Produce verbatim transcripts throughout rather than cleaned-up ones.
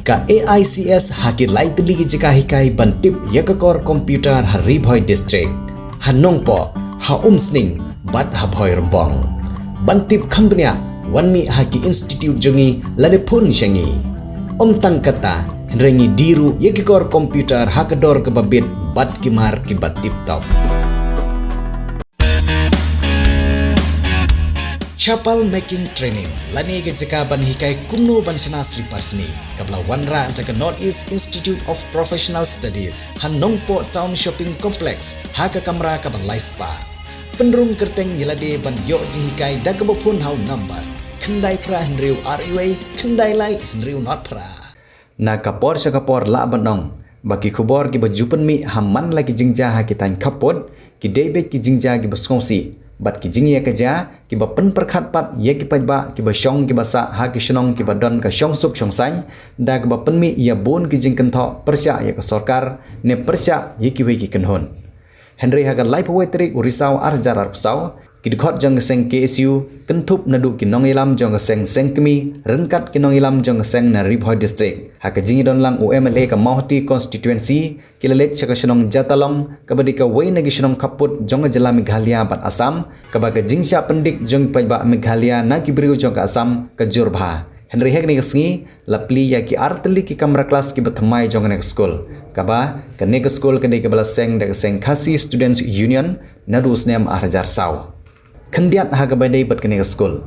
Ka A I C S ha ki lai tylli ki jaka hikai ban tip ïa ka kor computer ha Ri Bhoi District, ha Nongpoh, ha Umsning bad ha Bhoirymbong. Ban tip kham bniah, wan mih ha ki institute jong ngi lane phone sha ngi. Ym tang kata, hynrei ngi die ruh ïa ki kor computer ha ka dor kaba bit bad ki mar kiba tip top. Chapal Making Training lane ka jaka ban hikai kumno ban shna slipar sni, kaba la wanrah da ka North East Institute of Professional Studies ha Nongpoh Town Shopping Complex ha ka kamra kaba lai spah. Pynrung kyrteng ïa lade ban ïoh jinghikai da kaba phone ha u number khyndai phra hynriew ar wei khyndai lai hynriew nod phra. Na ka por sha ka por lah ban ong ba ki khubor kiba ju pynmih ha man la ki jingjia ha ki thaiñ khappud ki dei beit ki jingjia kiba sngewsih bad ki jingïakajia kiba pynpyrkhat pat ïa ki paidbah kiba shong kiba sah ha ki shnong kiba don ka shongsuk shongsaiñ, da kaba pynmih ïa bun ki jingkynthoh pyrshah ïa ka sorkar ne pyrshah ïa kiwei ki kynhun. Hynrei ha ka laiphew wei tarik u Risaw ar hajar arphew saw, ki dkhot jong ka seng K S U kynthup naduh ki nongïalam jong ka seng seng kmie ryngkat ki nongïalam jong ka seng na Ri Bhoi District, ha ka jingïadon lang u M L A ka Mawhati Constituency, ki la leit sha ka shnong Jatalong, kaba dei kawei na ki shnong khappud jong ka jylla Meghalaya bad Assam, kaba ka jingshah pyndik jong ki paidbah Meghalaya na ki briew jong ka Assam ka jur bha. Hynrei ha kane ka sngi la plie ïa ki ar tylli ki kamra klas kiba thymmai jong kane ka skul, kaba kane ka skul ka dei kaba la seng da ka seng Khasi Students Union naduh u snem ar hajar saw. Khyndiat ha kaba dei bad kane ka skul,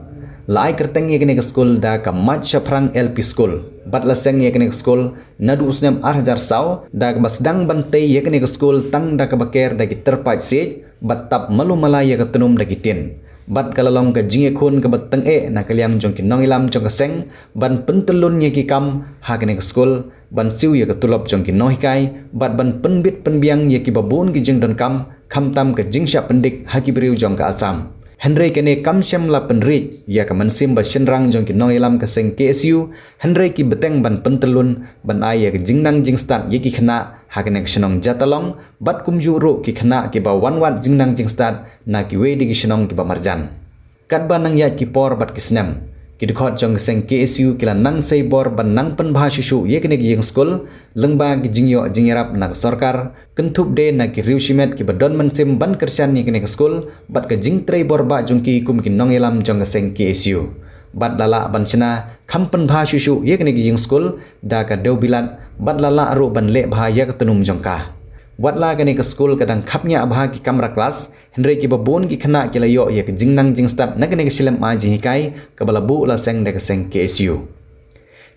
la ai kyrteng ïa kane ka skul da ka Mait Shaphrang L P School bad la seng ïa kane ka skul naduh u snem ar hajar saw, da kaba sdang ban tei ïa kane ka skul tang da kaba ker da ki tyrpait siej bad tap malu mala ïa ka tnum da ki tin. Bad ka la long ka jingïakhun kaba tyngeh na ka liang jong ki nongïalam jong ka seng ban pyntyllun ïa ki kam ha kane ka skul, ban siew ïa ka tulop jong ki nonghikai bad ban pynbit pynbiang ïa kiba bun ki jingdonkam, khamtam ka jingshah pyndik ha ki briew jong ka Assam. Hynrei kane kam shym la pynriew ïa ka mynsiem ba shynrang jong ki nongïalam ka seng K S U, hynrei ki bteng ban pyntyllun ban ai ïa ka jingnang jingstad ïa ki khynnah ha kane ka shnong Jatalong bad kumjuh ruh ki khynnah kiba wan wad jingnang jingstad na kiwei de ki shnong kiba marjan. Katba nang ïaid ki por bad ki snem, ki dkhot jong ka seng K S U ki la nang sei bor ban nang pynbha shuh shuh ïa kane ka ïing skul, lyngba ki jingïoh jingïarap na ka sorkar, kynthup de na ki riew shimet kiba don mynsiem ban kyrshan ïa kane ka skul bad ka jingtrei bor bah jong ki kum ki nongïalam jong ka seng K S U. Bad la lah ban shna kham pynbha shuh shuh ïa kane ka ïing skul da ka dewbilat bad la lah ruh ban leh bha ïa ka tnum jong ka. Wat la kane ka skul ka dang khapngiah bha ki kamra klas, hynrei kiba bun ki khynnah ki la ïoh ïa ka jingnang jingstad na kane ka shlem ai jinghikai kaba la buh la seng da ka seng K S U.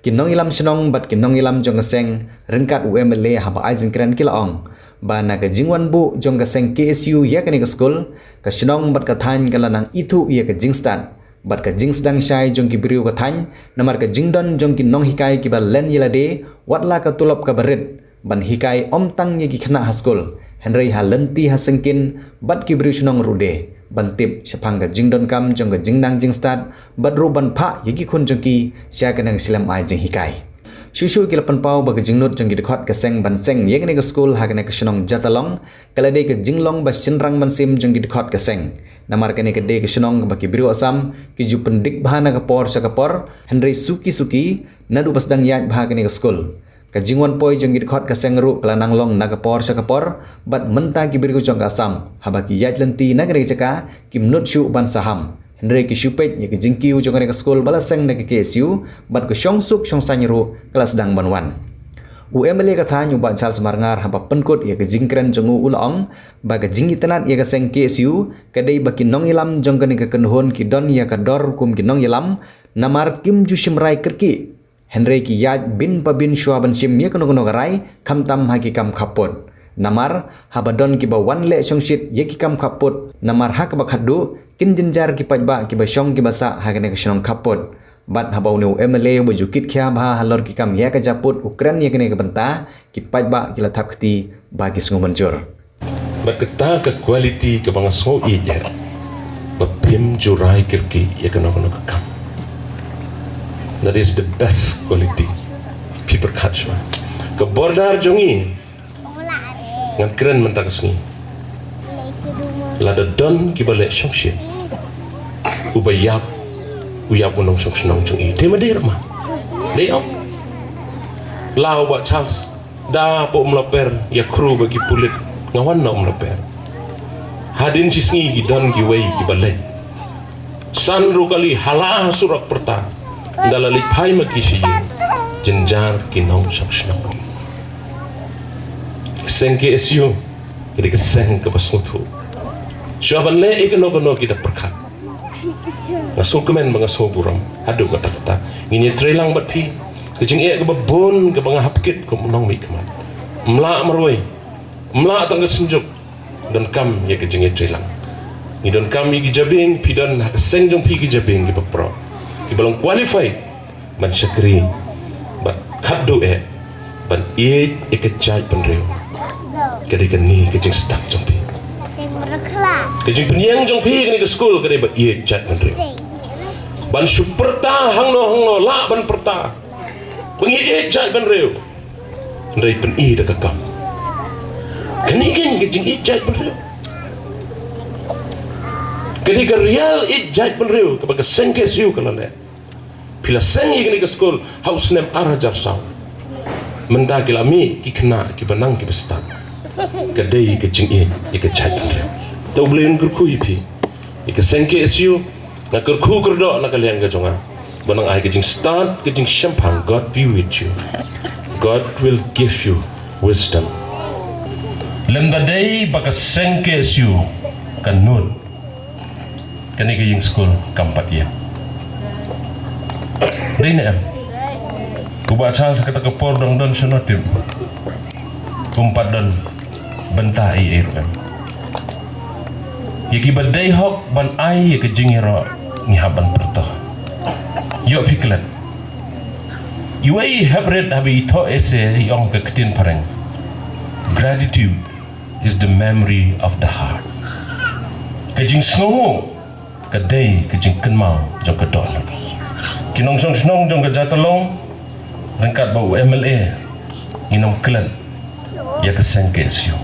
Ki nongïalam shnong bad ki nongïalam jong ka seng ryngkat u M L A haba ai jingkren ki la ong ba na ka jingwan buh jong ka seng K S U ïa kane ka skul, ka shnong bad ka thaiñ ka la nang ithuh ïa ka jingstad bad ka jingsdang shai jong ki briew ka thaiñ, namar ka jingdon jong ki nonghikai kiba len ïa lade, wat la ka tulop kaba rit ban hikai ym tang ïa ki khynnah ha skul, hynrei ha lynti ha syngkien bad ki briew shnong ruh de, ban tip shaphang ka jingdonkam jong ka jingnang jingstad bad ruh ban phah ïa ki khun jong ki sha kane ka shlem ai jinghikai. Shuh shuh ki la pynpaw ba ka jingnud jong ki dkhot ka seng ban seng ïa kane ka skul ha kane ka shnong Jatalong ka la dei ka jinglong ba shynrang mynsiem jong ki dkhot ka seng, namar kane ka dei ka shnong kaba ki briew Assam ki ju pyndik bha na ka por sha ka por, hynrei suki suki naduh ba sdang ïaid bha kane ka skul, ka jingwan poi jong ki dkhot ka seng ruh ka la nang long na ka por sha ka por, bad mynta ki briew jong ka Assam haba ki ïaid lynti na kane ka jaka kim nud shuh ban saham, hynrei ki shu peit ïa ka jingkiew jong kane ka skul ba la seng da ka K S U, bad ka shongsuk shongsaiñ ruh ka la sdang ban wan. U M L A ka thaiñ u Bah Charles Marngar haba pynkut ïa ka jingkren jong u u la ong ba ka jingitynnad ïa ka seng K S U ka dei ba ki nongïalam jong kane ka kynhun ki don ïa ka dor kum ki nongïalam, namar kim ju shim rai kyrkieh, hynrei ki ïaid bin pa bin shuwa ban shim ïa kano kano ka rai, khamtam ha ki kam khappud. Namar haba don kiba wan leh shongshit ïa ki kam khappud, namar ha kaba khatduh kin jynjar ki paidbah kiba shong kiba sah ha kane ka shnong khappud. Bad haba une u M L A uba ju kit khia bha halor ki kam ïa ka japud u kren ïa kane ka bynta, ki paidbah ki la thap kti ba ki sngew mynjur. Bad kata ka quality kaba nga sngew ïeit ïa, ba phim ju rai kyrkieh ïa kano kano ka kam. That is the best quality. Phi pyrkhat shuwa. Ka border jong ngi, ngan kren mynta ka sngi. Lada don kiba leh shongshit, uba ïap, u ïap u nongshong shnong jong ngi. Te ma dei ruh ma. Dei ong. Law ba Charles da po um la per ïa khru ba ki pulit, nga wan na um la per. Hadien shi sngi ki don kiwei kiba leit. San ruh kali hala ha surok pyrta. Da la leit phai ma ki shi ïing. Jynjar ki nongshong shnong. Seng K S U. Ki dei ka seng kaba sngewthuh. Shuwa ban leh ïa kano kano ki da pyrkhat. Nga sngewkmen ba nga sngewburom. Haduh katta katta ngin ïa trei lang bad phi. Ka jingeh kaba bun kaba nga hap kit kum u nongmihkhmat. Mlah marwei. Mlah tang ka synjuk. Donkam ïa ka jingïatreilang. Ngi donkam ïa ki jabieng, phi don ha ka seng jong phi ki jabieng kiba proh, kiba long qualified ban shakri bad khatduh eh ban ïeit ïa ka jaitbynriew. Ka dei kane ka jingstad jong phi. Ka jingpynïeng jong phi kane ka skul ka dei ban ïeit jaitbynriew. Ban shu pyrta hangno hangno lah ban pyrta. Pynïeit jaitbynriew. Hynrei pyni da ka kam. Kane ka jingïeit jaitbynriew. Kane ka real ïeit jaitbynriew kaba ka seng K S U ka la leh. Phi la seng ïa kane ka skul ha u snem ar hajar saw. Mynta ki la mih ki khynnah kiba nang kiba stad. Ka dei ka jingïeit ïa ka jaitbynriew. To U Blei un kyrkhu ïa phi. Ïa ka seng K S U, nga kyrkhu kyrdoh na ka liang ka jong nga. Ba nang ai ka jingstad, ka jingshemphang, God be with you. God will give you wisdom. Lem da dei ba ka seng K S U ka nud. Kane ka ïing skul kam pat ïa. Dei ne em? Ku ba chance kata ka por dang don shano tip. Kum pat don bynta ei ei ruh em. Ïa kiba dei hok ban ai ïa ka jingïaroh ngi hap ban pyrta. Ïoh phi klet. Iwei i hep rit haba i thoh essay i ong ka ktien phareng. Gratitude is the memory of the heart. Ka jingsngewnguh ka dei ka jingkynmaw jong ka dohnud. Ki nongshong shnong jong ka Jatalong, ryngkat bad u M L A, ngi nongklet ïa ka seng K S U.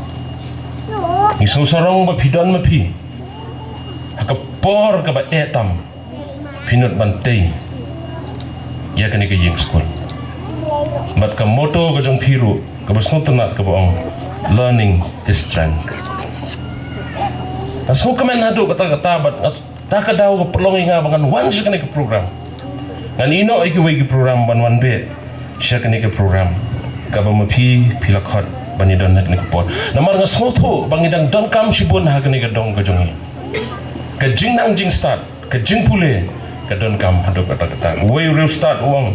Ngi sngewsarong ba phi don ma phi ha ka por kaba eh tam phi nud ban tei ïa kane ka ïing skul. Bad ka motto ka jong phi ruh kaba sngewtynnat kaba ong, "Learning is strength." Nga sngewkmen haduh katta katta bad nga, ta ka daw ka pynlong ïa nga ba ngan wan sha kane ka program. Ngan ïehnoh ïa kiwei ki program ban wan beh sha kane ka program kaba ma phi phi la khot ban ïadon ha kane ka por. Namar nga sngewthuh ba ngi dang donkam shibun ha kane ka dong ka jong ngi. Ka jingnang jingstad, ka jingpule ka donkam haduh katta katta. Uwei u riewstad u ong,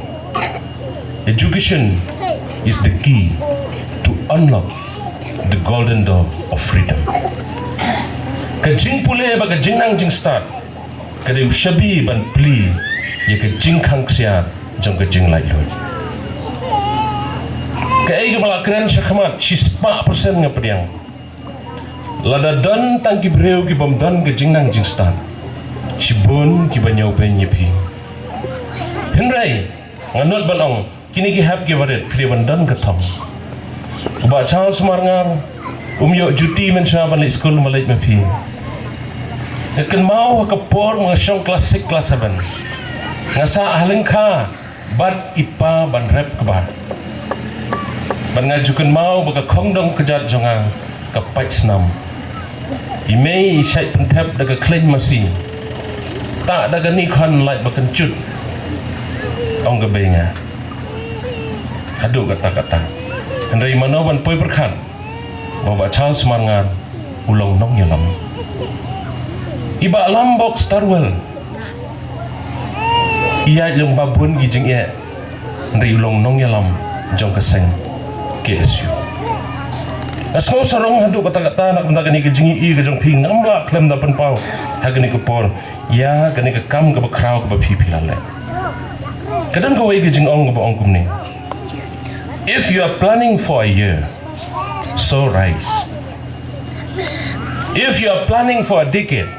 education is the key to unlock the golden door of freedom. Ka jingpule bad ka jingnang jingstad ka dei u shabi ban plie ïa ka jingkhang ksiar jong ka jinglaitluid. Kaei kaba la kren shakhmat, shispah percent nga pdiang. Lada don tang ki briew ki bym don ka jingnang jingstad, shibun kiba ñiewbeiñ ïa phi. Hynrei nga nud ban ong, kine ki hep kiba rit, phi dei ban don ka thong. U Bah Charles Smarngar um ïoh juti mynshuwa ban leit skul, ma leit ma phi. Nga kynmaw ha ka por nga shong klas six klas seven, nga sah ha lyngkha bad i pa ban rep kba. Bad nga ju kynmaw ba ka khongdong kjat jong nga ka pait snam. I mei i shait pynthep da ka khleiñ masi. Ta da kane khon lait ba kynjut, ong ka bei nga. Haduh katta katta. Hynrei mano ban poi pyrkhat ba u Bah Charles Smarngar u long nongïalam. I Bah Lambok Starwell i ïaid lyngba bun ki jingeh, hynrei u long nongïalam jong ka seng K S U. Nga sngewsarong haduh katta katta na ka bynta kane ka jingïohi ka jong phi, ngam lah khlem da pynpaw ha kane ka por ïa kane ka kam kaba khraw kaba phi phi la leh. Ka don kawei ka jingong kaba ong kumne: If you are planning for a year, sow rice. If you are planning for a decade,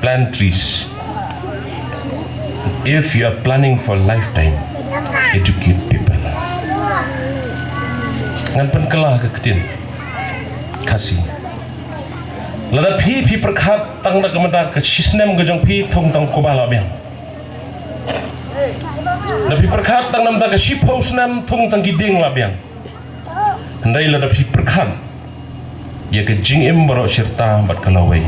plant trees. If you are planning for a lifetime, educate people. Ngan pynkylla ka ktien Khasi. Lada phi phi pyrkhat tang da ka mynta ka shisnem ka jong phi, thung tang kaba la biang. Da phi pyrkhat tang namar ka shiphew snem thung tang ki dieng la biang. Hynrei lada phi pyrkhat ïa ka jingim baroh shirta bad ka lawei,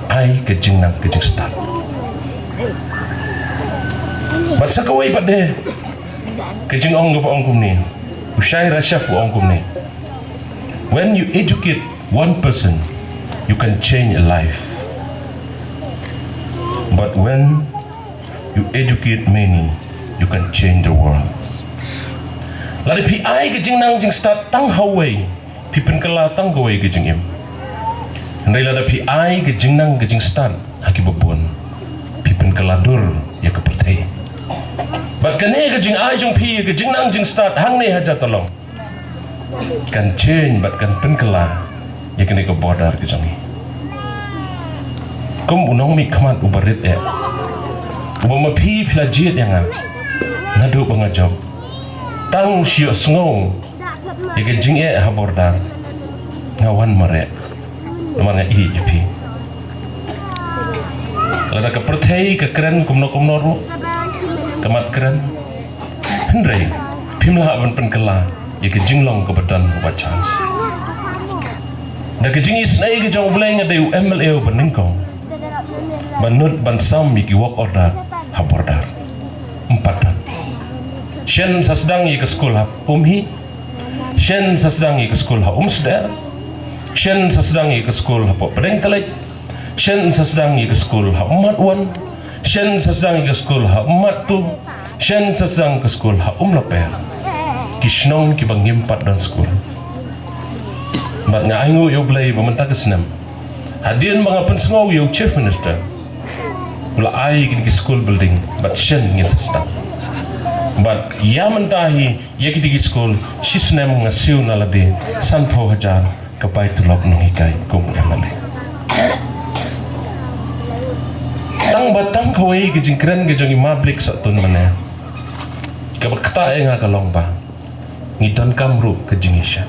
ai ka jingnang ka jingstad. Bad sa kawei pat de ka jingong kaba ong kumne, u Shai Rashef u ong kumne: "When you educate one person, you can change a life. But when you educate many, you can change the world." Lada phi ai ka jingnang jingstad tang ha uwei, phi pynkylla tang kawei ka jingim. Hynrei lada phi ai ka jingnang ka jingstad ha kiba bun, phi pynkylla dur ïa ka pyrthei. Bad kane ka jingai jong phi ïa ka jingnang jingstad hangne ha Jatalong kan change bad kan pynkylla ïa kane ka border ka jong ngi. Kum u nongmihkhmat uba rit eh, uba ma phi phi la jied ïa nga naduh ba nga jop, tang shu ïohsngew ïa ka jingeh ha border, nga wan mareh namar nga ïeit ïa phi. Lada ka pyrthei ka kren kumno kumno ruh, ka mat kren, hynrei phim lah ban pynkylla ïa ka jinglong kaba don ha White Sands. Da ka jingisynei ka jong U Blei nga dei u M L A uba nyngkong ban nud ban sam ïa ki work order ha border. Ym pat don. Shen sa sdang ïa ka skul ha Umhi, shen sa sdang ïa ka skul ha Umsder, shen sa sdang ïa ka skul hapoh Pdeng Tlek, shen sa sdang ïa ka skul ha Ummat Wan, shen sa sdang ïa ka skul ha Ummat Tu, shen sa sdang ka skul ha Umlaper. Ki shnong kiba ngim pat don skul. Bad nga ainguh ïa U Blei ba mynta ka snem, hadien ba nga pynsngew ïa u Chief Minister, u la ai ïa kine ki school building bad shen ngin sa sdang. Bad ïa mynta hi ïa kine ki school, shi snem nga siew na lade sanphew hajar ka bai tulop nonghikai kum u M L A. Tang ba tang kawei ka jingkren ka jong i Ma Blik Sohtun mynne, kaba ktah ïa nga ka long ba ngi donkam ruh ka jingïashem.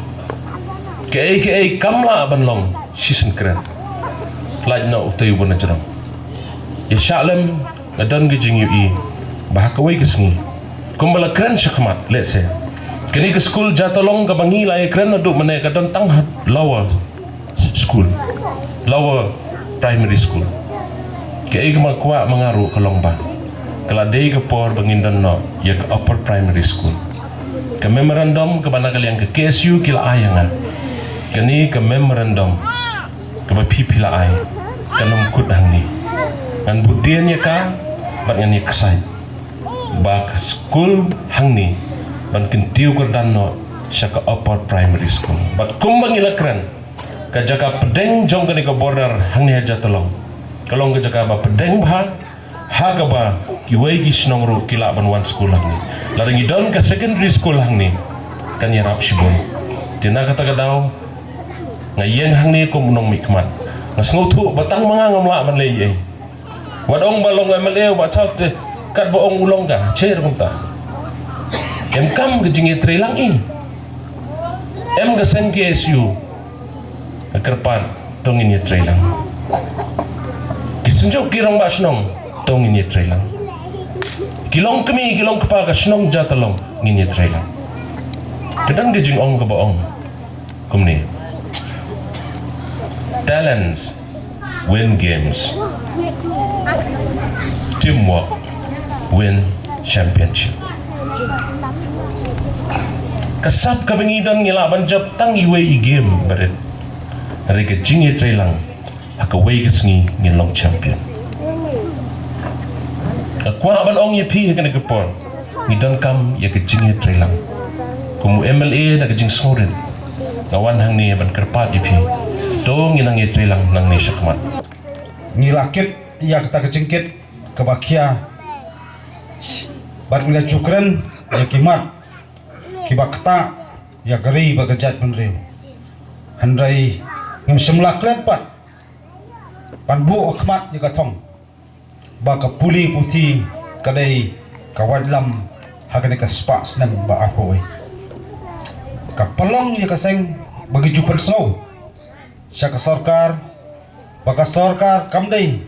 Kaei kaei kam lah ban long shisien kren. Lait noh utai uba na jrong. Ïa shah lem, nga don ka jingïohi ba ha kawei ka sngi, kumba la kren shakhmat, let's say, kane ka skul Jatalong kaba ngi la ïa kren naduh mynne ka don tang ha lower school, lower primary school. Kaei kaba kwah ma nga ruh ka long ba ka la dei ka por ba ngin don noh ïa ka upper primary school. Ka memorandum kaba na ka liang ka K S U ki la ai ïa nga, kane ka memorandum kaba phi phi la ai, kan ym kut hangne. Ngan bud dien ïa ka bad ngan ïa ksaid ba ka skul hangne ban kyntiew kyrdan noh sha ka upper primary school. Bad kumba ngi la kren, ka jaka pdeng jong kane ka border hangne ha Jatalong ka long ka jaka ba pdeng bha, ha kaba kiwei ki shnong ruh ki lah ban wan skul hangne. Lada ngi don ka secondary school hangne, kan ïarap shibun. Te na kata ka daw nga ïeng hangne kum u nongmihkhmat. Nga sngewthuh ba tang ma nga ngam lah ban leh ei ei. Wat ong ba long M L A u Bah Charles te, katba ong u long ka, che ruh kumta. Em kam ka jingïatreilang i. Em ka seng K S U ka kyrpad, to ngin ïatreilang. Ki synjuk ki rangbah shnong, to ngin ïatreilang. Ki long kmie, ki long kpa ka shnong Jatalong, ngin ïatreilang. Ka don ka jingong kaba ong kumne: Talents win games. Teamwork win championship. Ka sap kaba ngi don ngi lah ban jop tang iwei i game barit. Hynrei ka jingïatreilang, ha kawei ka sngi ngin long champion. Nga kwah ban ong ïa phi ha kane ka por, ngi donkam ïa ka jingïatreilang. Kum u M L A da ka jingsngewrit nga wan hangne ban kyrpad ïa phi. To ngin nang ïatreilang nangne shakhmat. Ngi la kit ïa kata ka jingkit kaba khia bad ngi la ju kren ïa ki mat kiba ktah ïa ka ri bad ka jaitbynriew. Hynrei ngim shym la klet pat ban buh khmat ïa ka thong ba ka pule puthi ka dei ka waitlam ha kane ka spah snem ba arphew wei. Ka pynlong ïa ka seng ba ki ju pynsngew sha ka sorkar ba ka sorkar kam dei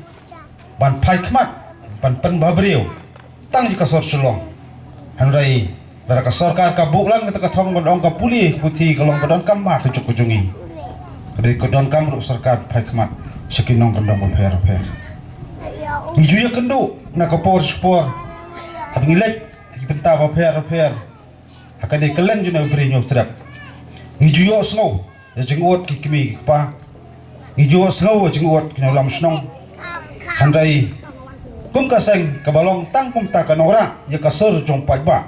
ban phai khmat ban pynbha briew tang ïa ka sor Shillong. Hynrei lada ka sorkar ka buh lang kata ka thong ban ong ka pule ka puthi ka long ka donkam ma ka juk ka jong ngi, ka dei ka donkam ruh sorkar phai khmat sha ki nongkyndong bapher bapher. Ngi ju ïakynduh na ka por sha ka por haba ngi leit ha ki bynta bapher bapher ha kane ka leng jong u Bri Hynñiewtrep. Ngi ju ïohsngew ïa jingud ki kmie ki kpa, ngi ju ïohsngew ïa jingud ki nongïalam shnong. Hynrei kum ka seng kaba long tang kumta ka nongrah ïa ka sur jong u paidbah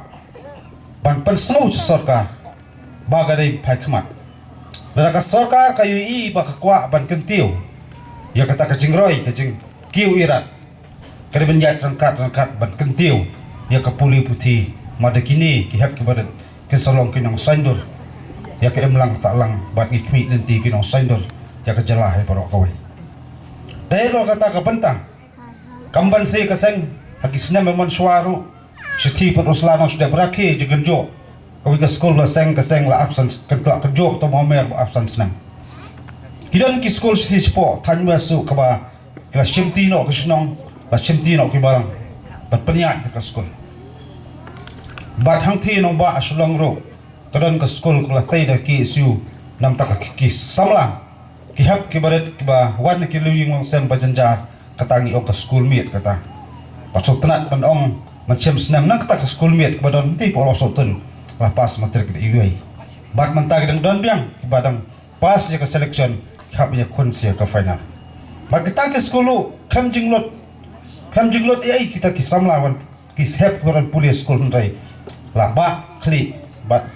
ban pynsngew sha sorkar ba ka dei phai khmat. Lada ka sorkar ka ïohi ba ka kwah ban kyntiew ïa kata ka jingroi ka jingkiew ïarap, ka dei ban ïaid ryngkat ryngkat ban kyntiew ïa ka pule puthi. Mada kine ki hep ki barit kin sa long ki nongsaiñdur ïa ka imlang sahlang bad ngi khmih lynti ki nongsaiñdur ïa ka jylla hi baroh kawei. Dei ruh kata ka bynta kam ban sa ka seng ha ki snem mynshwa ruh, Shithi Pynursla Nongshadep Rakhe, Jingkynjoh, kawei ka skul ba seng ka seng la ap san, kan kla kynjoh to mo mer ba ap san snem. Ki don ki skul shithi shapoh thaiñ West ruh kaba ki la shimti noh ki shnong, la shimti noh ki balang ban pynïaid ïa ka skul. Bad hangthie nongbah Shillong ruh ka don ka skul kaba la tei da K S U namar kata ki samla ki hep ki barit kiba wan na ki lieng longsem ba jynjar, kata ngi ong ka skul miet kata. Bad sngewtynnat ban ong, mynshem snem na kata ka skul miet kaba don mynta hapoh Lawsohtun la pass matric da iwei. Bad mynta ki dang don biang kiba dang pass ïa ka selection, ki hap ïakhun sha ka final. Bad kita ki skul ruh khlem jinglut, khlem jinglut ei ei kita ki samla wan ki hep ki wan pule skul, hynrei la bah khlieh bad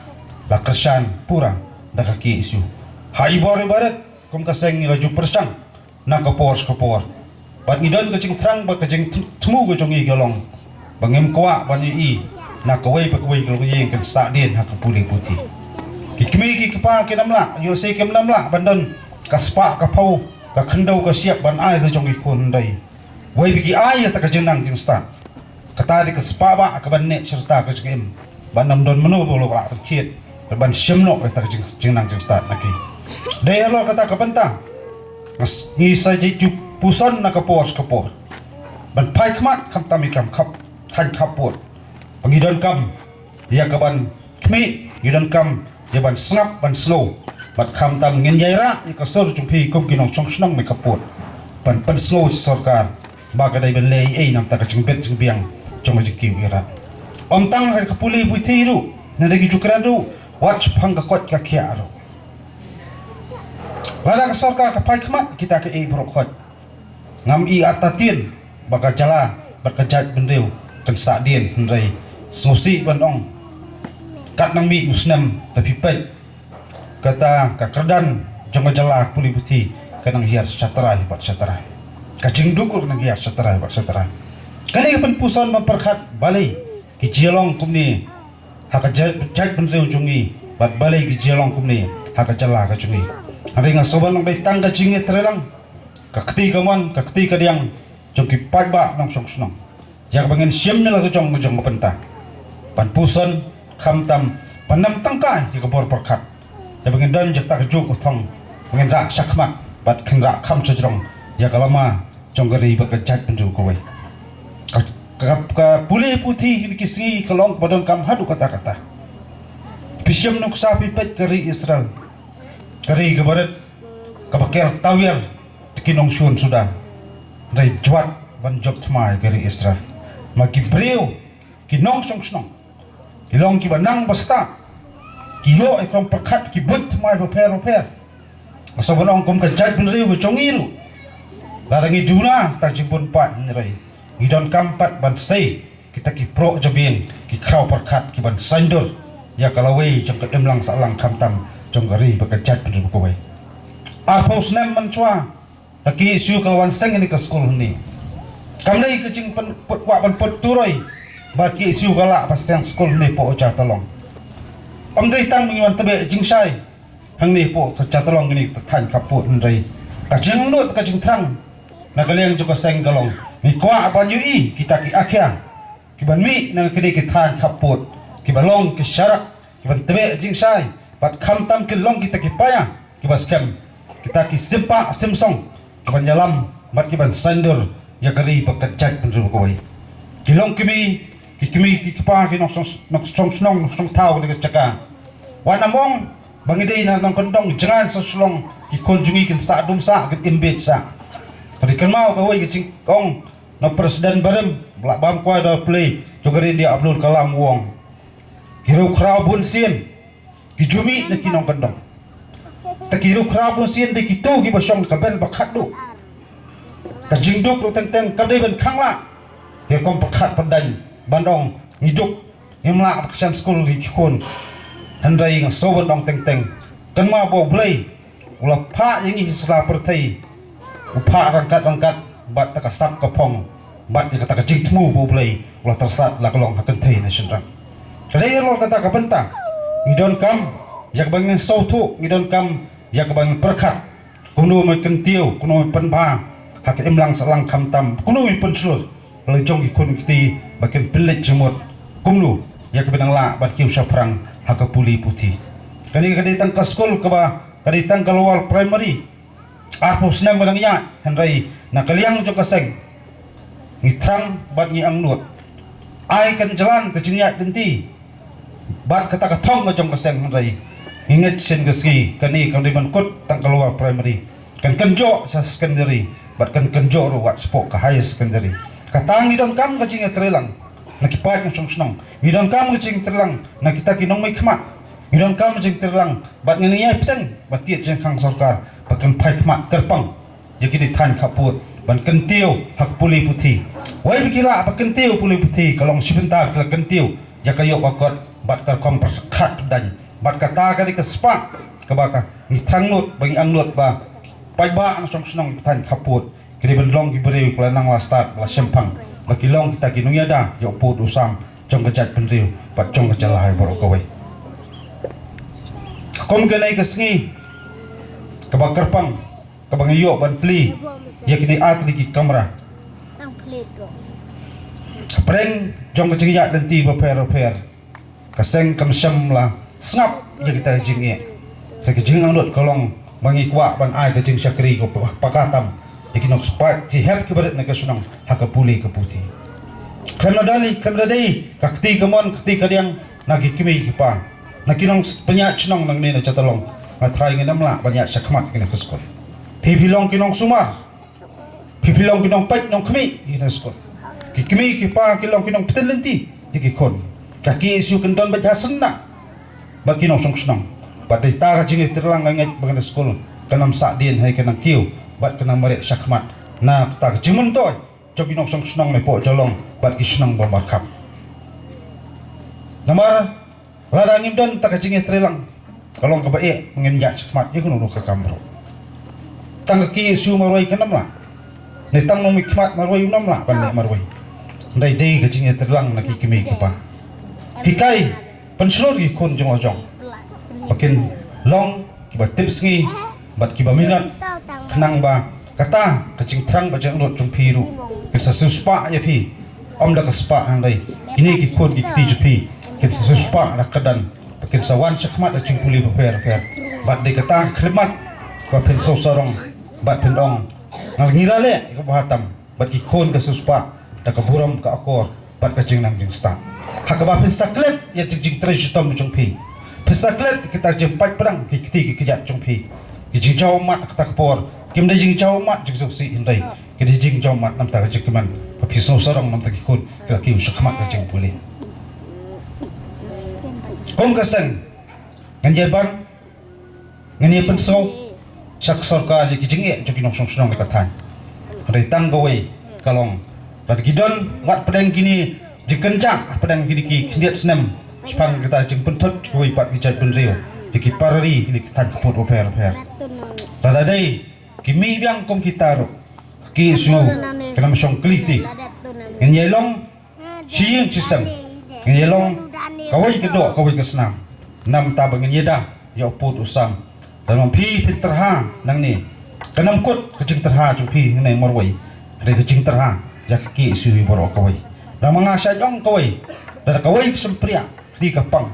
la kyrshan pura da ka K S U. Ha i bor i barit kum ka seng ngi la ju pyrshang na ka por sha ka por. Bad ngi don ka jingthrang bad ka jingthmu ka jong ngi ka long ba ngim kwah ban ïohi na kawei pa kawei ka longïing kan sah dien ha ka pule puthi. Ki kmie ki kpa kim lah, ïoh se kim lah ban don ka spah ka phew, ka khyndew ka shyiap ban ai la jong ki khun, hynrei wei ba ki ai ïa ta ka jingnang jingstad. Kata dei ka spah ba ka ban neh shirta ka jingim. Ban ym don mano ba u la rah ban thied, ban shim noh ïa ta ka jing, jingnang jingstad na ki. Dei halor kata ka bynta ngi sa ju puson na ka por sha ka por ban phai khmat khamtam ïa kam khap, thaiñ khappud ba ngi donkam ïa ka ban khmih, ngi donkam ïa ban sngap ban sngew. Bad khamtam ngin ïai rah ïa ka sur jong phi kum ki nongshong shnong me khappud ban pynsngew sha sorkar ba ka dei ban leh ei ei namar ka jingbit jingbiang jong ka jingkiew ïarap. Ym tang ha ka pule puthi ruh, hynrei ngi ju kren ruh wat shaphang ka koit ka khiah ruh. Lada ka sorkar ka phai khmat kita kiei baroh khoit, ngam i artatien ba ka jylla bad ka jaitbynriew kan sah dien, hynrei sngewsih ban ong kat nang mih u snem, te phi peit kata ka kyrdan jong ka jylla pule puthi ka nang hiar shatrai bad shatrai. Ka jingduk ka nang hiar shatrai bad shatrai. Kane ka pynpuson ban pyrkhat balei ki jia long kumne ha ka jait, jaitbynriew jong ngi bad balei ki jia long kumne ha ka jylla ka jong ngi. Hynrei nga sngewbha long dei tang ka jingïatreilang, ka kti kamon, ka kti kadiang jong ki paidbah nongshong shnong. Ïa kaba ngin shim na la ka jong ka jong ka bynta ban puson khamtam ban ym tangkai ïa ka bor pyrkhat. Ïa ba ngin don ïa kata ka juk ka thong ba ngin rah shakhmat bad kin rah kham shajrong ïa ka lama jong ka ri bad ka jaitbynriew kawei. Ka, ka, ka pule puthi kine ki sngi ka long ba donkam haduh katta katta. Phi shim nuksa phi peit ka ri Israel, ka ri kaba rit, kaba ker tawiar da ki nongshun suda. Hynrei jwat ban jop thma ïa ka ri Israel. Ma ki briew, ki nongshong shnong, ki long kiba nang ba stad, ki ïoh ïa ka rukom pyrkhat, ki buit thymmai bapher bapher. Nga sngewbha ban ong kum ka jaitbynriew ka jong ngi ruh, lada ngi duna kata ka jingbun paid, hynrei ngi donkam pat ban sei kita ki proh jabieng, ki khraw pyrkhat, ki ban saiñdur ïa ka lawei jong ka imlang sahlang khamtam jong ka ri bad ka jaitbynriew kawei. Arphew snem mynshuwa, ka K S U ka la wan seng ïa kane ka skul hangne. Kam dei ka jingpyn, put, kwah ban put turoi ba ka K S U ka lah ban seng skul hangne hapoh Jatalong. Ym dei tang ba ngi wan tbeh jingshai hangne hapoh ka Jatalong, kane ka thaiñ khappud, hynrei ka jinglut ka jingthrang na ka liang jong ka seng ka long, ngi kwah ban ïohi kita ki akhia ki ban mih na kine ki thaiñ khappud, ki ban long ki sharak, ki ban tbeh jingshai, bad khamtam ki long kita ki paia ki ba skhem, kita ki symbah symsong, ki ban ïalam bad ki ban saiñdur ïa ka ri bad ka jaitbynriew kawei. Ki long kmie, ki kmie ki kpa ki nongshong, nongshong shnong, nongshong thaw kane ka jaka. Wat nym ong ba ngi dei na nongkyndong jngai sha Shillong, ki khun jong ngi kin sah dum sah, kin im beit sah. Ka dei kynmaw kawei ka jingong na u President barim ba la bam kwai da u pule jong ka ri India, Abdul Kalam, u ong, ki riewkhraw bunsien ki ju mih na ki nongkyndong. Te ki riewkhraw bunsien dei kito kiba shong ka bynta ba khatduh. Ka jingduk ruh teng teng kam dei ban khang lah. Ki rukom pyrkhat pyrdaiñ ban ong ngi duk, ngim lah ban kyrshan skul ïa ki khun. Hynrei nga sngew ban ong teng teng, kynmaw ba U Blei u la phah ïa ngi ha sla pyrthei, u phah ryngkat ryngkat bad kata ka sap ka phong, bad ïa kata ka jingthmu ba U Blei u la tyrsad la ka long ha kynthei ne shynrang. Ka dei halor kata ka bynta ngi donkam ïa kaba ngin sngewthuh, ngi donkam ïa kaba ngin pyrkhat. Kumno ban kyntiew, kumno ban pynbha ha ka imlang sahlang, khamtam kumno ban pynshlur la jong ki khun ki kti ba kin pynleit jingmut, kumno ïa kaba nang lah ban kiew shaphrang ha ka pule puthi. Kane ka dei tang ka skul kaba, ka dei tang ka lower primary. Arphew snem ka dang ïaid, hynrei na ka liang jong ka seng ngi thrang bad ngi angnud. Ai kan jlan ka jingïaid lynti bad kata ka thong ka jong ka seng, hynrei ngi ngeit shisien ka sngi kane kam dei ban kut tang ka lower primary, kan kynjoh sha secondary bad kan kynjoh ruh wat shapoh ka higher secondary. Kata ngi donkam ka jingïatreilang na ki paid nongshong shnong, ngi donkam ka jingïatreilang na kita ki nongmihkhmat, ngi donkam ka jingïatreilang bad ngi nang ïai bteng ban tied jingkhang sorkar ba kan phai khmat kyrpang ïa kine ki thaiñ khappud ban kyntiew ha ka pule puthi. Wei ba ki lah ba kyntiew pule puthi, ka long shi bynta ki la kyntiew ïa ka ïoh ka kot bad ka rukom pyrkhat pyrdaiñ. Bad kata ka dei ka spah kaba ka ngi thrang nud ba ngi angnud ba paidbah nongshong shnong thaiñ khappud ki dei ban long ki briew kiba la nang la stad, ba la shemphang, ba ki long kita ki nongïada ïa u pud u sam jong ka jaitbynriew bad jong ka jylla hi baroh kawei. Kum kane ka sngi kaba kyrpang kaba ngi ïoh ban plie ïa kine artylli ki kamra. Pyrshah jong ka jingïaid lynti bapher bapher, ka seng kam shym la sngap ïa kita ki jingeh. Ka jingangnud ka long ba ngi kwah ban ai ka jingshakri kaba paka tam ïa ki nongspah ki hep kiba rit na ka shnong ha ka pule ka puthi. Khlem da dei, khlem da dei ka kti kamon, ka kti kadiang na ki kmie ki kpa, na ki nongpynïaid shnong nangne na Jatalong, nga tharai ngin ym lah ban ïaid shakhmat kane ka skul. Phi phi long ki nongsumar, phi phi long ki nongpeit nongkhmih ïa kane ka skul. Ki kmie ki kpa ki long ki nongpynlynti ïa ki khun. Ka K S U kan don beit ha seng na bad ki nongshong shnong. Bad dei ta ka jingïatreilang, nga ngeit ba kane ka skul kan ym sah dien, hynrei kan nang kiew bad kan nang mareh shakhmat na kata ka jingmyntoi jong ki nongshong shnong napoh Jatalong bad ki shnong ba markhap. Namar lada ngim don ta ka jingïatreilang, ka long kaba eh ngin ïaid shakhmat ïa kano kano ka kam ruh. Tang ka K S U marwei kan ym lah, ne tang u nongmihkhmat marwei un ym lah ban leh marwei. Hynrei dei ka jingïatreilang na ki kmie ki kpa. Hikai, pynshlur ki khun jong la jong ba kin long kiba tipsngi bad kiba minot, khnang ba kata ka jingthrang ka jingangnud jong phi ruh kin sa siewspah ïa phi. Ym da ka spah hangdei, kine ki khun ki kti jong phi kin sa siewspah da ka kyrdan ba kin sa wan shakhmat ha jingpule bapher bapher. Bad dei kata ka khyllipmat ba phin sngewsarong bad phin ong, nga ngi la leh ïa kaba bha tam. Bad ki khun ka siewspah da ka burom ka akor bad ka jingnang jingstad. Ha kaba phin sa klet ïa ka jingtrei shitom jong phi, phin sa klet ïa kita jingpait pyrang ki kti ki kjat jong phi. Ki jingjaw ummat ha kata ka por kim dei jingjaw ummat jingsngewsih, hynrei ki dei jingjaw ummat namar ka jingkmen ba phi sngewsarong namar ki khun ki la kiew shakhmat ha jingpule. Kum ka seng, ngan ïa ban Ngin ïa pynsngew sha ka sorkar ïa ki jingeh jong ki nongshong shnong na ka thaiñ. Hynrei tang kawei ka long, lada ki don wat pdeng kine jingkynjah, pdeng kine ki khyndiat snem shaphang kita jingpynthut kiwei pat ki jaitbynriew ïa ki para ri kine ki thaiñ khappud bapher bapher. Lada dei ki mih biang kum kita ruh, ki shu kynam shong kli ti. Ngin ïa long shi ïing shi sem. Ngin ïa long kawei ka doh kawei ka snam. Namar ba ngin ïada ïa u pud u sam. Lada phi phin tyrha nangne, kan ym kut ka jingtyrha jong phi hangne marwei, hynrei ka jingtyrha ïa ka K S U hi baroh kawei. Namar nga shait ong kawei, lada kawei ka shympriah kti ka pang.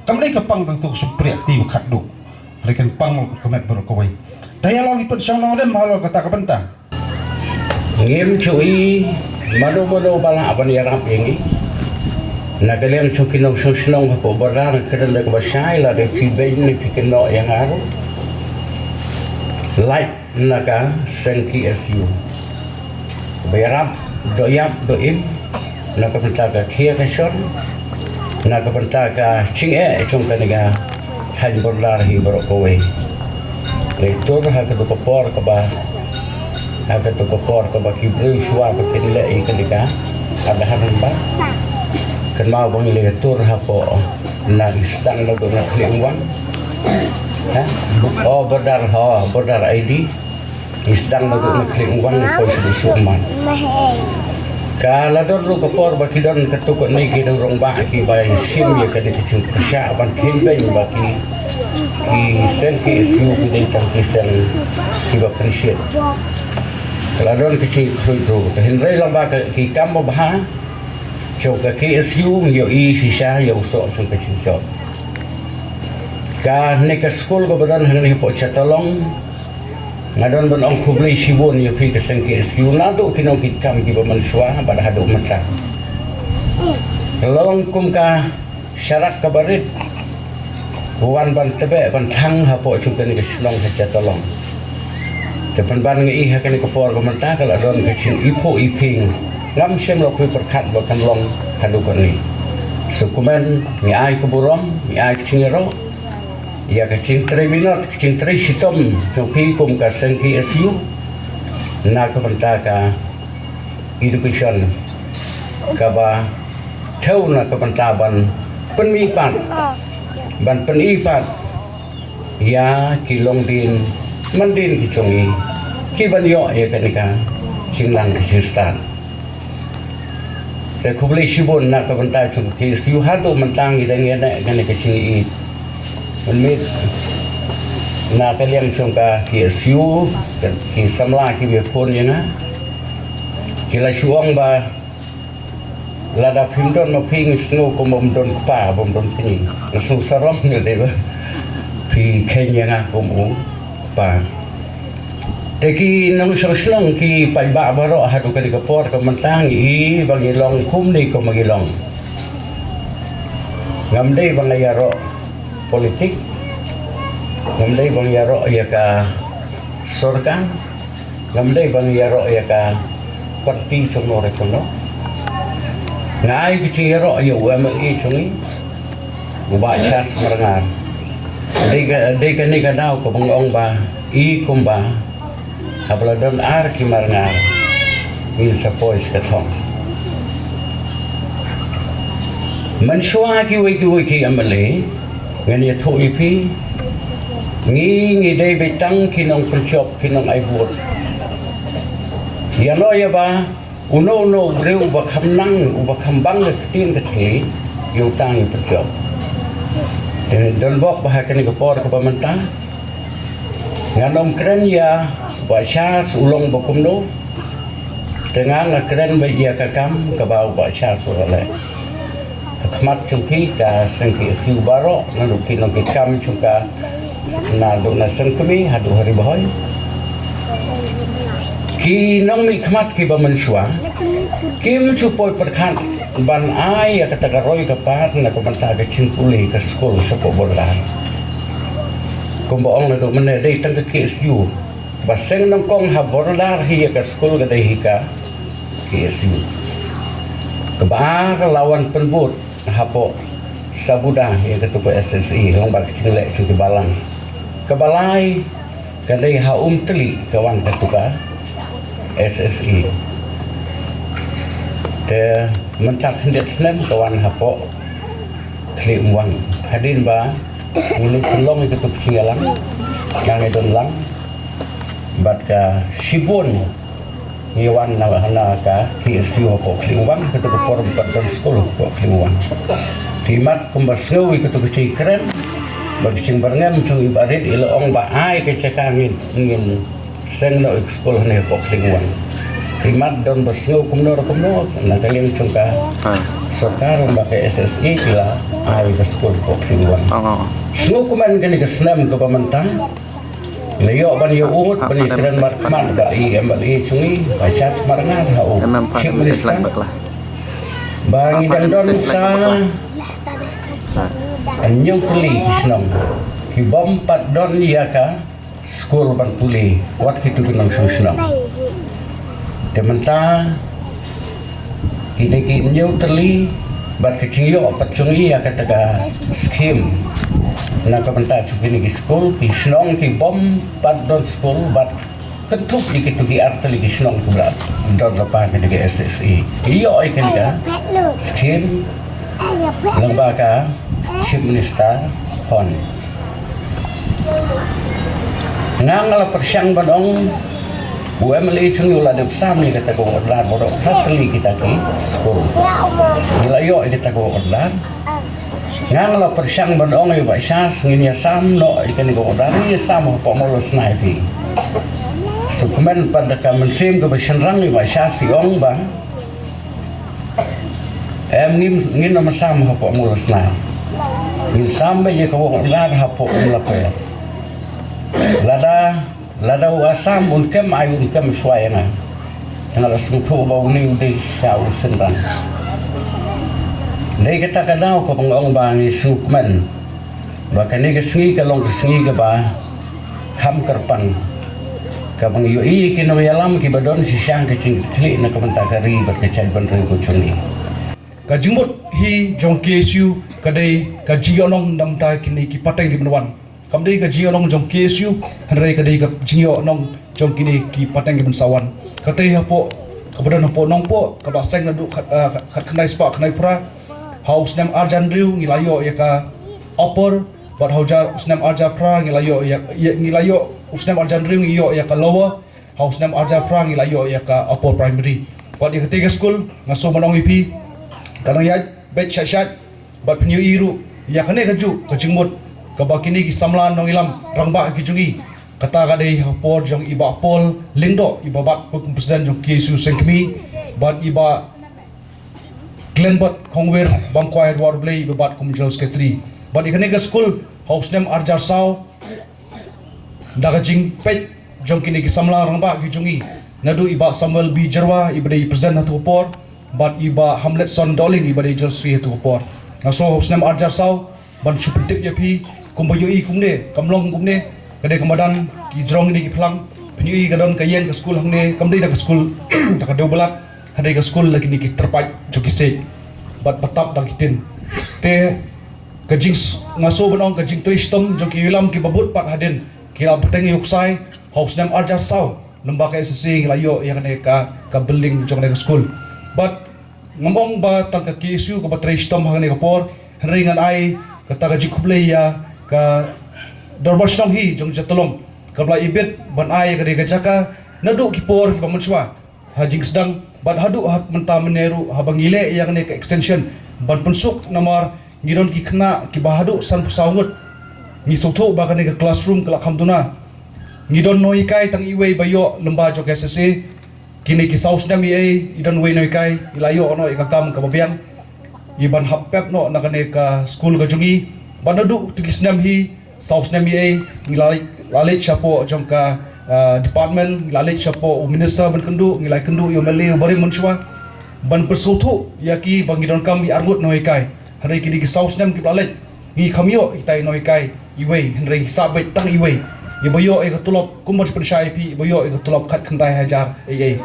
Kam dei ka pang tang tu ka shympriah kti ba khatduh, hynrei kan pang ka met baroh kawei. Te ïa long ngi pynshong nongrim halor kata ka bynta. Ngim ju i mano mano ba lah ban ïarap ïa ngi. Na ka liang jong ki nongshong shnong hapoh Bordar, ka dang da kaba shai lada phi beiñ ne phi kynnoh ïa nga ruh. Lait na ka seng K S U. Ba ïarap, doh ïap, doh im, na ka bynta ka khia ka shon, na ka bynta ka jingeh jong kane ka thaiñ Bordar hi baroh kawei. Ngi tur ha kato ka por kaba, ha kato ka por kaba ki briew shuwa ba kin leh ïa kane ka, ha ka haneng ba. Kynmaw ba ngi leh tur hapoh na i sdang naduh na Khlieh Umwang. Ha? Oh, Bordar, oh, Bordar I D. I sdang naduh na Khlieh Umwang, poi sha Sumar. Ka la don ruh ka por ba ki don katto katne ki nongrung ba ki ba shim ïa kane ka jingpyrshah ban kheiñ beiñ ba ki, ki seng K S U ki dei tang ki seng kiba pynshit. Ka la don ka jingkhluit ruh. Te hynrei lyngba ka, ki kam babha jong ka K S U ngi ïohi shisha ïa u soh jong ka jingjop. Kane ka skul kaba don hangne hapoh Chatalong, nga don ban ong khublei shibun ïa phi ka seng K S U naduh ki nongkitkam kiba mynshuwa bad haduh mynta. Ka la long kum ka sharak kaba rit, wan ban tbeh ban thang hapoh jong kane ka shnong ha Chatalong. Te pynban ngi ïohi ha kane ka por ba mynta ka la don ka jingiphuh iphieng. Ngam shym la poi pyrkhat ba kan long haduh kane. Sngewkmen, ngi ai ka burom, ngi ai ka jingïaroh ïa ka jingtrei minot, ka jingtrei shitom jong phi kum ka seng K S U na ka bynta ka education kaba thew na ka bynta ban pynmih pat, ban pyni pat ïa ki longdien mandien ki jong ngi, ki ban ïoh ïa kane ka jingnang ka jingstad. Te khublei shibun na ka bynta jong ka K S U haduh mynta ngi dang ïa neh kane ka jingïeit. Mynmiet na ka liang jong ka K S U, ki samla kiba phone ïa nga, ki la shu ong ba lada phim don ma phi ngi sngew kum bym don kpa, bym don kñi. Nga sngew sarong ne dei ba phi kheiñ ïa nga kum u kpa. Te ki nongshong shnong ki paidbah baroh haduh kane ka por ka mynta ngi i ba ngi long kumne kumba ngi long. Ngam dei ba nga ïaroh politik, ngam dei ba nga ïaroh ïa ka sorkar, ngam dei ba nga ïaroh ïa ka parti jong no re jong no. Nga ai ka jingïaroh ïa u M L A jong ngi, u Bah Charles Marngar. Dei ka, dei kane ka daw kaba nga ong ba i kumba haba la don ar ki marngar ngin sa poi sha ka thong. Mynshuwa kiwei kiwei ki M L A ngan ïathuh ïa phi, ngi, ngi dei beit tang ki nongpynjop, ki nongai vote. Ïa no ïa ba uno uno u briew uba kham nang, uba kham bang ka ktien ka thylli, ïa uta ngi pynjop. Te don bok ba ha kane ka por kaba mynta ngan ym kren ïa u Bah Charles u long ba kumno. Te nga, nga kren beit ïa ka kam kaba u Bah Charles u la leh. Ha khmat jong phi ka seng K S U baroh, naduh ki nongkitkam jong ka, naduh na seng kmie haduh ha Ri Bhoi, ki nongmihkhmat kiba mynshuwa, kim ju poi pyrkhat ban ai ïa kata ka roi ka par na ka bynta ka jingpule ka skul shapoh Bordar. Kumba ong naduh mynne, dei tang ka K S U. Ba seng nyngkong ha Bordar hi ïa ka skul ka dei hi ka K S U. Kaba ar, la wan pynbud hapoh Sabuda ïa katu ka S S E, long ba ka jingleh jong ki balang. Kaba lai ka dei ha Umtali ka wan katu ka S S E. Te mynta khyndiat snem ka wan hapoh Khlieh Umwang. Hadien ba ngi leit pynlong ïa katu ka jingïalang, nga ngi don lang bad ka shibun ngi wan na, na ka K S U hapoh Khlieh Umwang, katu ka por ba don skul hapoh Khlieh Umwang. Te imat kumba sngew ïa katu ka jingkren bad ka jingbyrngem jong i Bah Rit, i la ong ba ai ka jaka ngin, ngin seng noh ïa ka skul hangne hapoh Khlieh Umwang. Te imat don ba sngew kumno re kumno na ka liang jong ka sorkar, ba ka S S E ki la ai ka skul hapoh Khlieh Umwang. Sngewkmen kane ka snem kaba mynta la ïoh ban ïa ud ban ïa kren markhmat bad i M L A jong ngi, Bah Charles Marngar, ha u Chief Minister. Ba ngi dang don sa hynñiew tylli ki shnong ki bym pat don ïa ka skul ban pule wat kito ki nongshong shnong. Te mynta kine ki hynñiew tylli bad ka jingïoh pat jong ngi ïa kata ka skim na ka bynta jong kine ki skul, ki shnong ki bym pat don skul bad kynthup ïa kito ki ar tylli ki shnong kiba la don lypa kane ka S S A. Ki ïoh ïa kane ka skim lyngba ka Chief Minister Fund. Nga nga la pyrshang ban ong u M L A jong ngi u la dep sam ïa kata ka order baroh, ar tylli kita ki skul. Ngi la ïoh ïa kata ka order. Nga nga la pyrshang ban ong ïa u Bah Shas ngin ïa sam noh ïa kane ka order, ngin ïa sam hapoh Mawlasnai phi. Sngewkmen pat da ka mynsiem kaba shynrang ïa u Bah Shas i ong ba em ngin, ngin ym sam hapoh Mawlasnai. Ngin sam beit ïa ka order hapoh Umlaper. Lada Lada u Assam un kem ai un kem shuwa ïa nga. Nga la sngewthuh ba une u dei sha u Synran. Dei kata ka daw kaba nga ong ba ngi sngewkmen ba kane ka sngi ka long ka sngi kaba kham kyrpang, kaba ngi ïohi ïa ki nongïalam kiba don shisha ka jingkitkhlieh na ka bynta ka ri bad ka jaitbynriew ka jong ngi. Ka jingmut hi jong K S U ka dei ka jingïohnong na ka bynta kine ki pateng kiban wan. Kam dei ka jingïohnong jong K S U, hynrei ka dei ka jingïohnong jong kine ki pateng kiban sa wan. Katei hapoh, kaba don hapoh Nongpoh, kaba seng naduh khat, ah, khat khyndai spah khyndai phra. Ha u snem arhajar hynriew ngi la ïoh ïa ka upper, bad ha u jar, u snem arhajar phra ngi la ïoh ïa, ïa, ngi la ïoh, u snem arhajar hynriew ngi ïoh ïa ka lower, ha u snem arhajar phra ngi la ïoh ïa ka upper primary. Bad ïa katei ka skul, nga sngew ban ong ïa phi, ka nang ïaid beit shait shait, bad phin ïohi ruh ïa kane kajuh ka jingmut kaba kine ki samla nongïalam rangbah ki jong ngi. Kata ka dei ha por jong i Bah Paul Lyngdoh, iba bat kum president jong K S U Sengkmie, bad i Bah Glenbert Khongwir Bamkwai Dwarblei, iba bat kum general secretary. Bad ïa kane ka skul ha u snem arhajar saw, da ka jingpeit jong kine ki samla rangbah ki jong ngi, naduh i Bah Samuel B Jyrwa, iba dei president ha tu ka por, bad i Bah Hamletson Dohling, iba dei general secretary ha tu ka por. Nga sngew ha u snem arhajar saw, ban shu pyntip ïa phi, kumba ïohi kumne, kam long kumne, ka dei ka madan, ki jrong kine ki phlang, phin ïohi ka don ka ïeng ka skul hangne, kam dei da ka skul da ka dewbilat, hynrei ka skul da kine ki tyrpait jong ki siej bad ba tap da ki tin. Te ka jing, nga sngew ban ong ka jingtrei shitom jong ki nongïalam kiba bud pat hadien, ki la bteng ïa u ksai ha u snem arhajar saw, lyngba ka S S A ngi la ïoh ïa kane ka, ka building jong kane ka skul. Bad ngam ong ba tang ka K S U kaba trei shitom ha kane ka por, hynrei ngan ai kata ka jingkhublei ïa ka Dorbar Shnong hi jong Jatulom, kaba la ibit ban ai ïa kane ka jaka naduh ki por kiba mynshuwa ha jingsdang, bad haduh ha mynta mynne ruh haba ngi leh ïa kane ka extension ban pynsuk, namar ngi don ki khynnah kiba haduh sanphew saw ngut. Ngi sngewthuh ba kane ka classroom ka la kham duna. Ngi don nonghikai tang iwei ba ïoh lyngba jong ka S S A. Kine ki saw snem i ei, i don wei nonghikai, i la ïoh noh ïa ka kam kaba biang, i ban hap pep noh na kane ka skul ka jong ngi. Bad naduh tu ki snem hi, saw snem i ei, ngi la, la leit shapoh jong ka, ah, department, ngi la leit shapoh u minister ban kynduh, ngi la kynduh ïa u M L A uba rim mynshuwa ban pynsngewthuh ïa ki ba ngi donkam ïa arngut nonghikai. Hynrei kine ki saw snem kiba la leit, ngi kham ïoh ïa kitai nonghikai iwei, hynrei ngi sah beit tang iwei. Iba ïoh ïa ka tulop, kumba pynshai ïa phi, iba ïoh ïa ka tulop khatkhyndai hajar ei ei.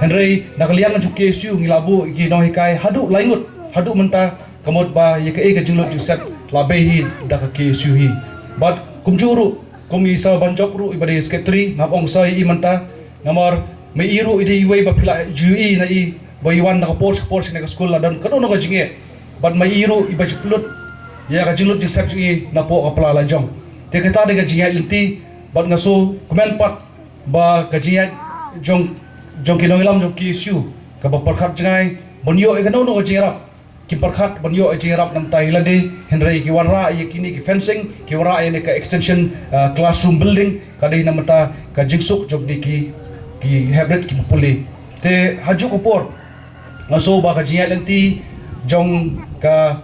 Hynrei na ka liang jong K S U ngi la buh ïa ki nonghikai haduh lai ngut, haduh mynta, ka mut ba ïa kaei ka jinglut jingsep la bei hi da ka K S U hi. Bad kumjuh ruh, kum i Sir Banjop ruh iba dei secretary, ngam ong sa ïa i mynta, namar ma i ruh i dei iwei ba phi la ju ïohi na i ba i wan na ka por sha ka por sha kane ka skul, la don kano kano ka jingeh. Bad ma i ruh iba ju pynlut ïa ka jinglut jingsep jong i napoh ka pla lajong. Te kata dei ka jingïaid lynti, bad nga sngewkmen pat ba ka jingïaid jong, jong ki nongïalam jong K S U kaba pyrkhat jngai ban ïoh ïa kano kano ka jingïarap. Kim pyrkhat ban ïoh ïa jingïarap na ka bynta i lade, hynrei ki wanrah ïa kine ki fencing, ki wanrah ïa kane ka extension, ah, classroom building, ka dei na ka bynta ka jingsuk jong kine ki, ki heprit kiba pule. Te ha kajuh ka por nga sngew ba ka jingïaid lynti jong ka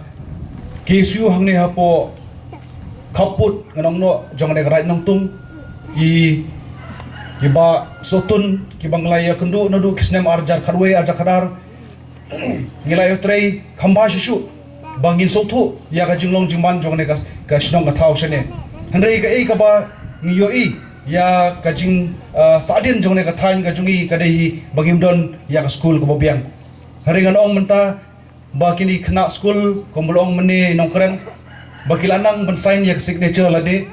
K S U hangne hapoh khappud, ngan ong noh, jong kane ka Raid Nongtung, i, iba sngewthuh kiba ngi la ïakynduh naduh ki snem arhajar khatwei, arhajar khatar, ngi la ïoh trei kham bha shisha ba ngin sngewthuh ïa ka jinglong jingman jong kane ka, ka shnong ka thaw shane. Hynrei kaei kaba ngi ïohi ïa ka jing, ah, sahdien jong kane ka thaiñ ka jong ngi ka dei hi ba ngim don ïa ka skul kaba biang. Hynrei ngan ong mynta ba kine ki khynnah skul kumba la ong mynne i nongkren ba ki la nang ban sign ïa ka signature lade,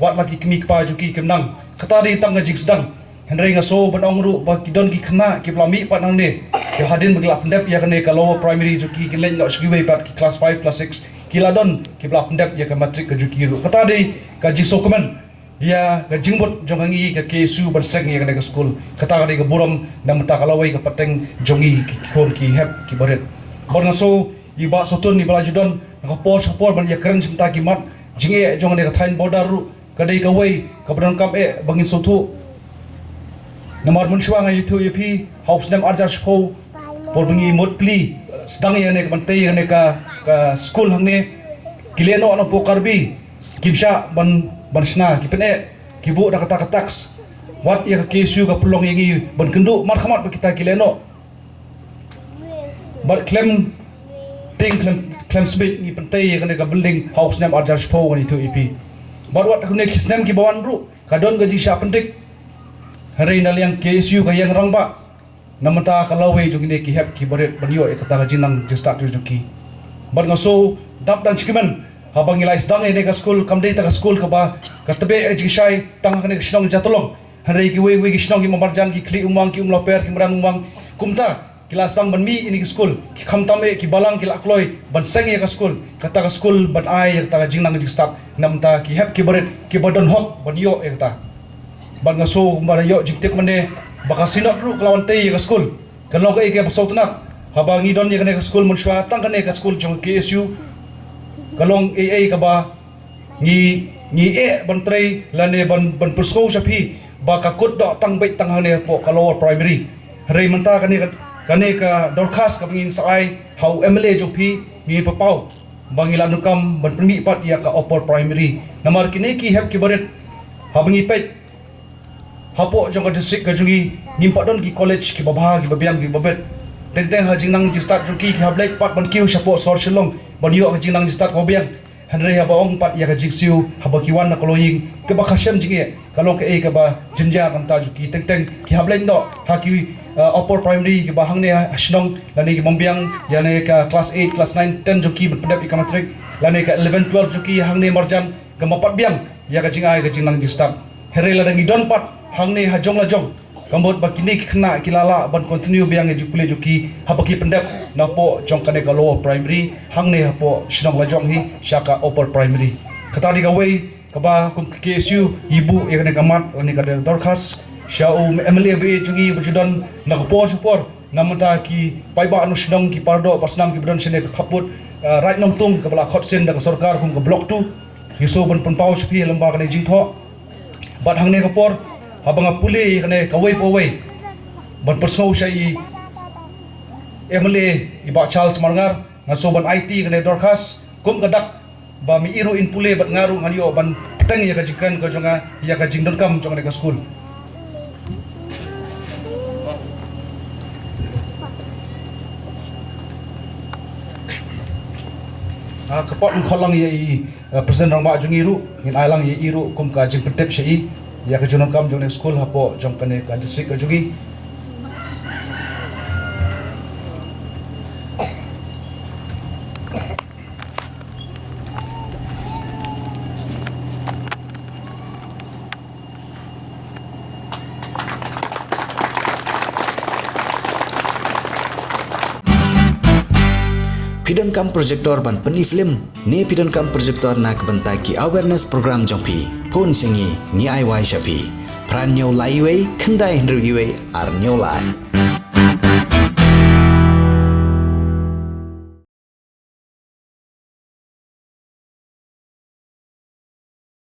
wat la ki kmie kpa jong ki kim nang. Kata dei tang ka jingsdang. Hynrei nga sngew ban ong ruh ba ki don ki khynnah kiba la mih pat nangne, ïa hadien ba ki la pyndep ïa kane ka lower primary jong ki, ki leit noh sha kiwei pat, ki class five, class six, ki la don kiba la pyndep ïa ka matric ka jong ki ruh. Kata dei ka jingsngewkmen ïa ka jingmut jong ka ngi ka K S U ban seng ïa kane ka skul. Kata ka dei ka burom na bynta ka lawei ka pateng jong ngi ki khun ki hep ki barit. Bad nga sngew i Bah Sotun iba la ju don na ka por sha ka por ban ïakren sha bynta ki mat jingeh jong kane ka thaiñ border ruh ka dei kawei kaba donkam eh ba ngin sngewthuh. Namar mynshuwa nga ïathuh ïa phi, ha u snem arhajar shiphew, por ba ngi mut plie sdang ïa kane ka ban tei ïa kane ka, ka skul hangne, ki lehnoh na pdeng Karbi kim shah ban, ban shna, ki pyneh, ki buh da kata ka tax. Wat ïa ka K S U ka pynlong ïa ngi ban kynduh markhmat ba kita ki lehnoh. Bad khlem tieng khlem, khlem smit ngi pyntei ïa kane ka building ha u snem arhajar shiphew, ngan ïathuh ïa phi. Bad wat ha kine ki snem kiba wan ruh ka don ka jingshah pyndik. Hynrei na liang K S U ka ïeng rangbah na bynta ka lawei jong kine ki hep ki barit ban ïoh ïa kata ka jingnang jingstad jong ki. Bad nga sngew dap dang sngewkmen haba ngi la sdang ïa kane ka skul, kam dei tang ka skul kaba ka tbeh ïa jingshai tang ha kane ka shnong Jatulong. Hynrei kiwei kiwei ki shnong, ki Mamarjan, ki Khlieh Umwang, ki Umlahper, ki Madan Umwang, kumta ki la sdang ban mih ïa kane ka skul. Ki khamtam eh ki balang ki la kloi ban seng ïa ka skul. Kata ka skul ban ai ïa kata ka jingnang jingstad na bynta ki hep ki barit kiba don hok ban ïoh ïa kata. Bad nga sngew kumba la ïoh jingtip mynne ba ka Synod ruh ka la wan tei ïa ka skul. Kan long kaei kaba sngewtynnat haba ngi don ïa kane ka skul mynshuwa, tang kane ka skul jong K S U. Ka long ei ei kaba ngi, ngi eh ban trei lane ban, ban pynsngew sha phi ba ka kut doh tang beit tang hangne hapoh ka lower primary. Hynrei mynta kane ka, kane ka dorkhas kaba ngin sa ai ha u M L A jong phi, ngi pynpaw ba ngi la donkam ban pynmih pat ïa ka upper primary. Namar kine ki hep ki barit, haba ngi peit hapoh jong ka district ka jong ngi, ngim pat don ki college kiba bha, kiba biang, kiba bit. Teng teng ha jingnang jingstad jong ki, ki hap leit pat ban kiew shapoh sor Shillong ban ïoh ka jingnang jingstad kaba biang. Hynrei haba ong pat ïa ka jingsiew, haba ki wan na ka longïing kaba ka shem jingeh, ka long kaei kaba jynjar na bynta jong ki. Teng teng ki hap leit noh ha ki, uh, upper primary kiba hangne ha shnong, lane ki bym biang ïa kane ka class eight, class nine, ten jong ki ban pyndep ïa ka matric, lane ka eleven, twelve jong ki hangne marjan, kaba ym pat biang ïa ka jingai ka jingnang jingstad. Hynrei lada ngi don pat hangne ha jong la jong, ka mut ba kine ki khynnah ki la lah ban continue biang ïa ka jingpule jong ki haba ki pyndep napoh jong kane ka lower primary hangne hapoh shnong la jong hi sha ka upper primary. Kata dei kawei kaba kum ka K S U ngi buh ïa kane ka mat lane ka dorkhas sha u M L A ba ïeit jong ngi ba ju don na ka por sha ka por, na bynta ki paidbah nongshong shnong, ki paradoh parsnam kiba don shane ka khappud, ah, Raid Nongtung kaba la khot sien da ka sorkar kum ka Block two. Ngi sngew ban pynpaw sha phi lyngba kane ka jingthoh. Bad hangne ka por, haba nga pule ïa kane kawei pa kawei, ban pynsngew sha i M L A i Bah Charles Marngar, nga sngew ban aiti ïa kane ka dorkhas kum ka dak ba me i ruh in pule bad nga ruh ngan ïoh ban bteng ïa ka jingkren ka jong nga ïa ka jingdonkam jong kane ka skul. Ah, ka por ngan khot lang ïa i, ah, President Rangbah jong ngi ruh, ngin ai lang ïa i ruh kum ka jingpyntip sha i ïa ka jingdonkam jong kane ka skul hapoh jong kane ka district ka jong ngi. Phi donkam projector ban pyni film, ne phi donkam projector na ka bynta ki awareness program jong phi? Phone sha ngi, ngi ai wai sha phi. Phra hynñiew lai wei, khyndai hynriew wei, ar hynñiew lai.